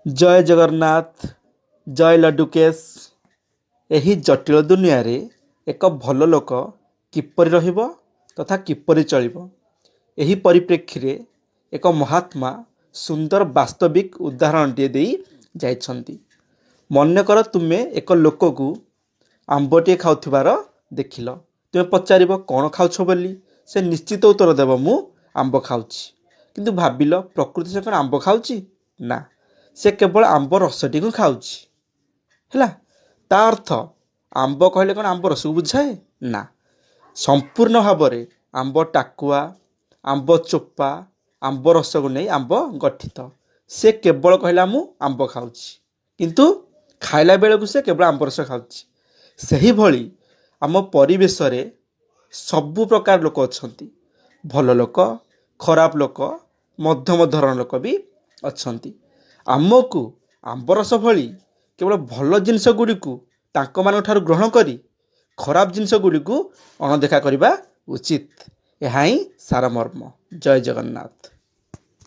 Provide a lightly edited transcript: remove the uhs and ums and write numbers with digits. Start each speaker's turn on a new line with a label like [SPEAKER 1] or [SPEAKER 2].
[SPEAKER 1] ଜୟ ଜଗନ୍ନାଥ, ଜୟ ଲଡୁକେଶ। ଏହି ଜଟିଳ ଦୁନିଆରେ ଏକ ଭଲ ଲୋକ କିପରି ରହିବ ତଥା କିପରି ଚଳିବ, ଏହି ପରିପ୍ରେକ୍ଷୀରେ ଏକ ମହାତ୍ମା ସୁନ୍ଦର ବାସ୍ତବିକ ଉଦାହରଣଟିଏ ଦେଇ ଯାଇଛନ୍ତି। ମନେକର ତୁମେ ଏକ ଲୋକକୁ ଆମ୍ବଟିଏ ଖାଉଥିବାର ଦେଖିଲ। ତୁମେ ପଚାରିବ କ'ଣ ଖାଉଛ ବୋଲି। ସେ ନିଶ୍ଚିତ ଉତ୍ତର ଦେବ, ମୁଁ ଆମ୍ବ ଖାଉଛି। କିନ୍ତୁ ଭାବିଲ, ପ୍ରକୃତି ସେ କ'ଣ ଆମ୍ବ ଖାଉଛି? ନା, ସେ କେବଳ ଆମ୍ବ ରସଟିକୁ ଖାଉଛି। ହେଲା, ତା ଅର୍ଥ ଆମ୍ବ କହିଲେ କ'ଣ ଆମ୍ବ ରସକୁ ବୁଝାଏ? ନା, ସମ୍ପୂର୍ଣ୍ଣ ଭାବରେ ଆମ୍ବ ଟାକୁଆ, ଆମ୍ବ ଚୋପା, ଆମ୍ବ ରସକୁ ନେଇ ଆମ୍ବ ଗଠିତ। ସେ କେବଳ କହିଲା ମୁଁ ଆମ୍ବ ଖାଉଛି, କିନ୍ତୁ ଖାଇଲା ବେଳକୁ ସେ କେବଳ ଆମ୍ବ ରସ ଖାଉଛି। ସେହିଭଳି ଆମ ପରିବେଶରେ ସବୁ ପ୍ରକାର ଲୋକ ଅଛନ୍ତି। ଭଲ ଲୋକ, ଖରାପ ଲୋକ, ମଧ୍ୟମ ଧରଣ ଲୋକ ବି ଅଛନ୍ତି। ଆମକୁ ଆମ୍ବ ରସ ଭଳି କେବଳ ଭଲ ଜିନିଷ ଗୁଡ଼ିକୁ ତାଙ୍କମାନଙ୍କ ଠାରୁ ଗ୍ରହଣ କରି ଖରାପ ଜିନିଷ ଗୁଡ଼ିକୁ ଅଣଦେଖା କରିବା ଉଚିତ। ଏହା ହିଁ ସାରମର୍ମ। ଜୟ ଜଗନ୍ନାଥ।